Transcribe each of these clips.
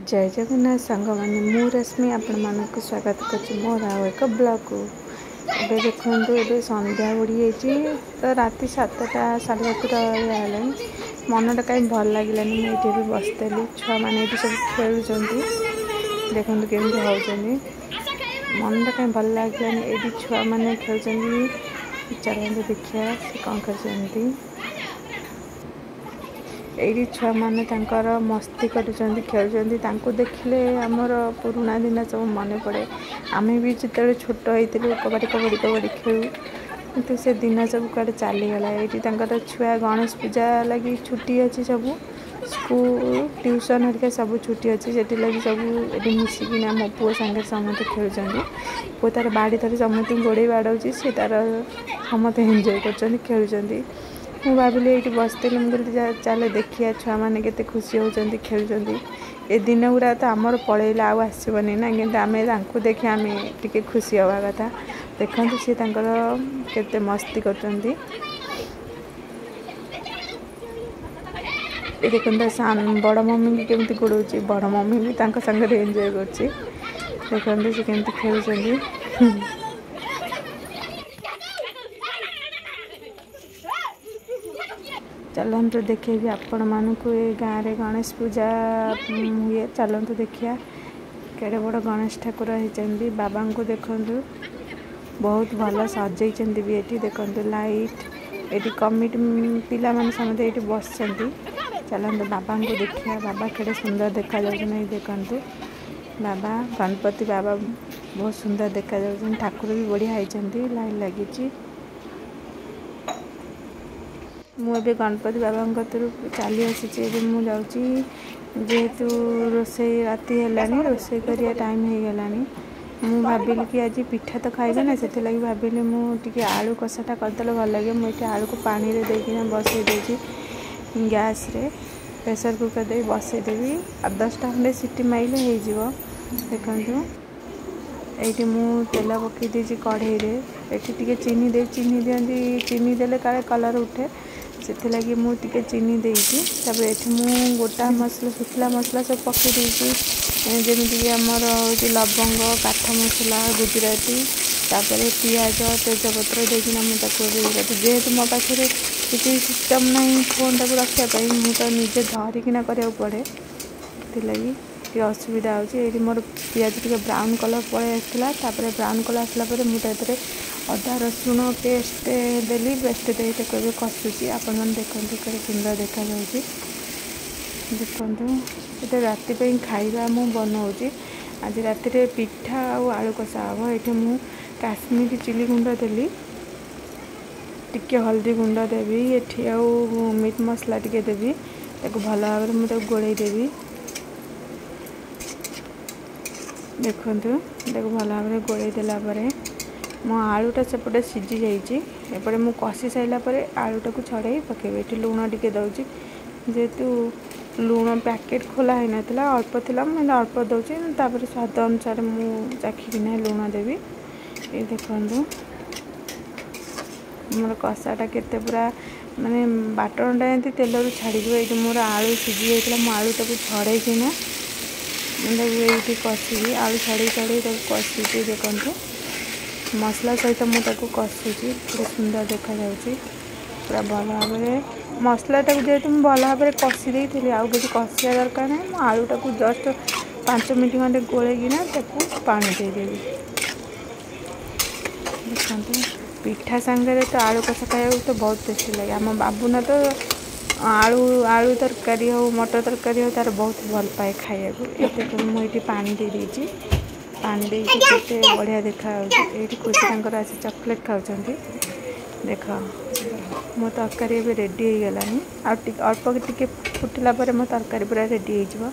ଜୟ ଜଗନ୍ନାଥ ସାଙ୍ଗମାନେ, ମୁଁ ରଶ୍ମି ଆପଣମାନଙ୍କୁ ସ୍ୱାଗତ କରୁଛି ମୋର ଆଉ ଏକ ବ୍ଲଗ୍କୁ। ଏବେ ଦେଖନ୍ତୁ, ଏବେ ସନ୍ଧ୍ୟା ବୁଡ଼ି ଯାଇଛି ତ ରାତି 7ଟା 7:30 ଭଳିଆ ହେଲାଣି। ମନଟା କାହିଁ ଭଲ ଲାଗିଲାନି, ମୁଁ ଏଇଠି ବି ବସିଥିଲି। ଛୁଆମାନେ ଏଇଠି ସବୁ ଖେଳୁଛନ୍ତି, ଦେଖନ୍ତୁ କେମିତି ହେଉଛନ୍ତି। ମନଟା କାହିଁ ଭଲ ଲାଗିଲାନି। ଏଇଠି ଛୁଆମାନେ ଖେଳୁଛନ୍ତି, ଚାଲନ୍ତୁ ଦେଖିବା ସେ କ'ଣ କରୁଛନ୍ତି। ଏଇଠି ଛୁଆମାନେ ତାଙ୍କର ମସ୍ତି କରୁଛନ୍ତି, ଖେଳୁଛନ୍ତି। ତାଙ୍କୁ ଦେଖିଲେ ଆମର ପୁରୁଣା ଦିନ ସବୁ ମନେ ପଡ଼େ। ଆମେ ବି ଯେତେବେଳେ ଛୋଟ ହେଇଥିଲୁ, କବାଡ଼ି କବାଡ଼ି କବାଡ଼ି ଖେଳୁ, କିନ୍ତୁ ସେ ଦିନ ସବୁ କୁଆଡ଼େ ଚାଲିଗଲା। ଏଇଠି ତାଙ୍କର ଛୁଆ ଗଣେଶ ପୂଜା ଲାଗି ଛୁଟି ଅଛି, ସବୁ ସ୍କୁଲ ଟ୍ୟୁସନ୍ ହେରିକା ସବୁ ଛୁଟି ଅଛି, ସେଥିଲାଗି ସବୁ ଏଠି ମିଶିକିନା ମୋ ପୁଅ ସାଙ୍ଗରେ ସମସ୍ତେ ଖେଳୁଛନ୍ତି। ପୁଅ ତା'ର ବାଡ଼ି ଧରି ସମସ୍ତଙ୍କୁ ଗୋଡ଼େଇ ବାଡ଼ଉଛି, ସେ ତା'ର ସମସ୍ତେ ଏନ୍ଜୟ କରୁଛନ୍ତି, ଖେଳୁଛନ୍ତି। ମୁଁ ଭାବିଲି, ଏଇଠି ବସିଥିଲି, ମୁଁ କହିଲି ଚାଲ ଦେଖିବା ଛୁଆମାନେ କେତେ ଖୁସି ହେଉଛନ୍ତି, ଖେଳୁଛନ୍ତି। ଏ ଦିନ ଗୁଡ଼ା ତ ଆମର ପଳେଇଲା, ଆଉ ଆସିବନି ନା, କିନ୍ତୁ ଆମେ ତାଙ୍କୁ ଦେଖି ଆମେ ଟିକେ ଖୁସି ହେବା କଥା। ଦେଖନ୍ତୁ, ସିଏ ତାଙ୍କର କେତେ ମସ୍ତି କରୁଛନ୍ତି। ଏ ଦେଖନ୍ତୁ, ବଡ଼ ମମିକି କେମିତି ଗୋଡ଼ଉଛି, ବଡ଼ ମମି ବି ତାଙ୍କ ସାଙ୍ଗରେ ଏନ୍ଜୟ କରୁଛି। ଦେଖନ୍ତୁ ସେ କେମିତି ଖେଳୁଛନ୍ତି। ଚାଲନ୍ତୁ ଦେଖେଇବି ଆପଣମାନଙ୍କୁ, ଏ ଗାଁରେ ଗଣେଶ ପୂଜା ହୁଏ। ଚାଲନ୍ତୁ ଦେଖିବା କେଡ଼େ ବଡ଼ ଗଣେଶ ଠାକୁର ହେଇଛନ୍ତି। ବାବାଙ୍କୁ ଦେଖନ୍ତୁ, ବହୁତ ଭଲ ସଜେଇଛନ୍ତି ବି। ଏଠି ଦେଖନ୍ତୁ ଲାଇଟ୍, ଏଠି କମିଟି ପିଲାମାନେ ସମସ୍ତେ ଏଇଠି ବସିଛନ୍ତି। ଚାଲନ୍ତୁ ବାବାଙ୍କୁ ଦେଖିବା, ବାବା କେଡ଼େ ସୁନ୍ଦର ଦେଖାଯାଉଛନ୍ତି। ଏଇ ଦେଖନ୍ତୁ ବାବା, ଗଣପତି ବାବା ବହୁତ ସୁନ୍ଦର ଦେଖାଯାଉଛନ୍ତି। ଠାକୁର ବି ବଢ଼ିଆ ହେଇଛନ୍ତି, ଲାଇଟ୍ ଲାଗିଛି। ମୁଁ ଏବେ ଗଣପତି ବାବାଙ୍କ କତିରୁ ଚାଲି ଆସିଛି। ଏବେ ମୁଁ ଯାଉଛି, ଯେହେତୁ ରୋଷେଇ ରାତି ହେଲାଣି, ରୋଷେଇ କରିବା ଟାଇମ୍ ହେଇଗଲାଣି। ମୁଁ ଭାବିଲି କି ଆଜି ପିଠା ତ ଖାଇବେ ନା, ସେଥିଲାଗି ଭାବିଲି ମୁଁ ଟିକେ ଆଳୁ କଷାଟା କରିଦେଲେ ଭଲ ଲାଗେ। ମୁଁ ଏଠି ଆଳୁକୁ ପାଣିରେ ଦେଇକିନା ବସେଇ ଦେଇଛି ଗ୍ୟାସ୍ରେ, ପ୍ରେସର୍ କୁକର୍ ଦେଇ ବସେଇଦେବି। 8-10ଟା ଖଣ୍ଡେ ସିଟି ମାରିଲେ ହେଇଯିବ। ଦେଖନ୍ତୁ, ଏଇଠି ମୁଁ ତେଲ ପକାଇ ଦେଇଛି କଢ଼େଇରେ। ଏଠି ଟିକେ ଚିନି ଦେଇ, ଚିନି ଦିଅନ୍ତି, ଚିନି ଦେଲେ କାଳେ କଲର୍ ଉଠେ, ସେଥିଲାଗି ମୁଁ ଟିକେ ଚିନି ଦେଇଛି। ତାପରେ ଏଠି ମୁଁ ଗୋଟା ମସଲା, ଶୁଖିଲା ମସଲା ସବୁ ପକାଇ ଦେଇଛି, ଯେମିତିକି ଆମର ହେଉଛି ଲବଙ୍ଗ, କାଠ ମସଲା, ଗୁଜୁରାତି, ତାପରେ ପିଆଜ, ତେଜପତ୍ର ଦେଇକିନା ମୁଁ ତାକୁ ଏବେ, ଯେହେତୁ ମୋ ପାଖରେ କିଛି ସିଷ୍ଟମ୍ ନାହିଁ ଫୋନ୍ଟାକୁ ରଖିବା ପାଇଁ, ମୁଁ ତ ନିଜେ ଧରିକିନା କରିବାକୁ ପଡ଼େ, ସେଥିଲାଗି ଟିକେ ଅସୁବିଧା ହେଉଛି। ଏଇଠି ମୋର ପିଆଜ ଟିକେ ବ୍ରାଉନ୍ କଲର୍ ପଳେଇ ଆସିଥିଲା। ତାପରେ ବ୍ରାଉନ୍ କଲର୍ ଆସିଲା ପରେ ମୁଁ ତା ଦେହରେ ଅଦା ରସୁଣ ପେଷ୍ଟ ଦେଲି। ପେଷ୍ଟ ଦେଇ ତାକୁ ଏବେ କଷୁଛି। ଆପଣମାନେ ଦେଖନ୍ତୁ କେତେ ସୁନ୍ଦର ଦେଖାଯାଉଛି। ଦେଖନ୍ତୁ, ଏଇଟା ରାତି ପାଇଁ ଖାଇବା ମୁଁ ବନାଉଛି। ଆଜି ରାତିରେ ପିଠା ଆଉ ଆଳୁ କଷା ହେବ। ଏଇଠି ମୁଁ କାଶ୍ମୀରୀ ଚିଲି ଗୁଣ୍ଡ ଦେଲି, ଟିକେ ହଳଦୀ ଗୁଣ୍ଡ ଦେବି ଏଠି, ଆଉ ମିଟ୍ ମସଲା ଟିକେ ଦେବି। ତାକୁ ଭଲ ଭାବରେ ମୁଁ ତାକୁ ଗୋଳେଇ ଦେବି। ଦେଖନ୍ତୁ, ତାକୁ ଭଲ ଭାବରେ ଗୋଳେଇ ଦେଲା ପରେ ମୋ ଆଳୁଟା ସେପଟେ ସିଝି ଯାଇଛି। ଏପଟେ ମୁଁ କଷି ସାରିଲା ପରେ ଆଳୁଟାକୁ ଛଡ଼େଇ ପକାଇବି। ଏଠି ଲୁଣ ଟିକେ ଦେଉଛି, ଯେହେତୁ ଲୁଣ ପ୍ୟାକେଟ୍ ଖୋଲା ହେଇନଥିଲା, ଅଳ୍ପ ଥିଲା, ମୁଁ ଅଳ୍ପ ଦେଉଛି। ତାପରେ ସ୍ୱାଦ ଅନୁସାରେ ମୁଁ ଚାଖିକିନା ଲୁଣ ଦେବି। ଏଇ ଦେଖନ୍ତୁ, ମୋର କଷାଟା କେତେ ପୁରା ମାନେ ବାଟଣଟା ଏମିତି ତେଲରୁ ଛାଡ଼ିଯିବ। ଏଇଠି ମୋର ଆଳୁ ସିଝି ଯାଇଥିଲା, ମୁଁ ଆଳୁଟାକୁ ଛଡ଼େଇକିନା ମୁଁ ତାକୁ ଏଇଠି କଷିବି। ଆଳୁ ଛଡ଼େଇ ଛଡ଼େଇ ତାକୁ କଷିଛି। ଦେଖନ୍ତୁ, ମସଲା ସହିତ ମୁଁ ତାକୁ କଷୁଛି, ପୁରା ସୁନ୍ଦର ଦେଖାଯାଉଛି। ପୁରା ଭଲ ଭାବରେ ମସଲାଟାକୁ ଯେହେତୁ ମୁଁ ଭଲ ଭାବରେ କଷି ଦେଇଥିଲି, ଆଉ କିଛି କଷିବା ଦରକାର ନାହିଁ। ମୁଁ ଆଳୁଟାକୁ ଜଷ୍ଟ 5 ମିନିଟ୍ ଖଣ୍ଡେ ଗୋଳେଇକିନା ତାକୁ ପାଣି ଦେଇଦେବି। ଦେଖନ୍ତୁ, ପିଠା ସାଙ୍ଗରେ ତ ଆଳୁ କଷା ଖାଇବାକୁ ତ ବହୁତ ଟେଷ୍ଟି ଲାଗେ। ଆମ ବାବୁନା ତ ଆଳୁ ତରକାରୀ ହେଉ, ମଟର ତରକାରୀ ହେଉ, ତା'ର ବହୁତ ଭଲ ପାଏ ଖାଇବାକୁ। ଏ ଦେଖନ୍ତୁ, ମୁଁ ଏଇଠି ପାଣି ଦେଇଦେଇଛି। ପାଣି ଦେଇକି କେତେ ବଢ଼ିଆ ଦେଖାଯାଉଛି। ଏଇଠି ଖୁସି ତାଙ୍କର ଆସି ଚକୋଲେଟ୍ ଖାଉଛନ୍ତି। ଦେଖ, ମୋ ତରକାରୀ ଏବେ ରେଡ଼ି ହେଇଗଲାଣି। ଆଉ ଟିକେ ଅଳ୍ପ ଟିକେ ଫୁଟିଲା ପରେ ମୋ ତରକାରୀ ପୁରା ରେଡ଼ି ହେଇଯିବ।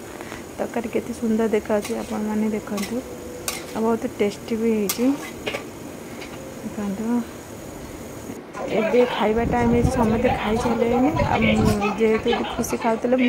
ତରକାରୀ କେତେ ସୁନ୍ଦର ଦେଖାଯାଉଛି ଆପଣମାନେ ଦେଖନ୍ତୁ, ଆଉ ବହୁତ ଟେଷ୍ଟି ବି ହେଇଛି। ଦେଖନ୍ତୁ, ଏବେ ଖାଇବା ଟାଇମ୍ ହେଇଛି, ସମସ୍ତେ ଖାଇସାରିଲେଣି। ଆଉ ଯେହେତୁ ଏଠି ଖୁସି ଖାଉଥିଲେ, ମୁଁ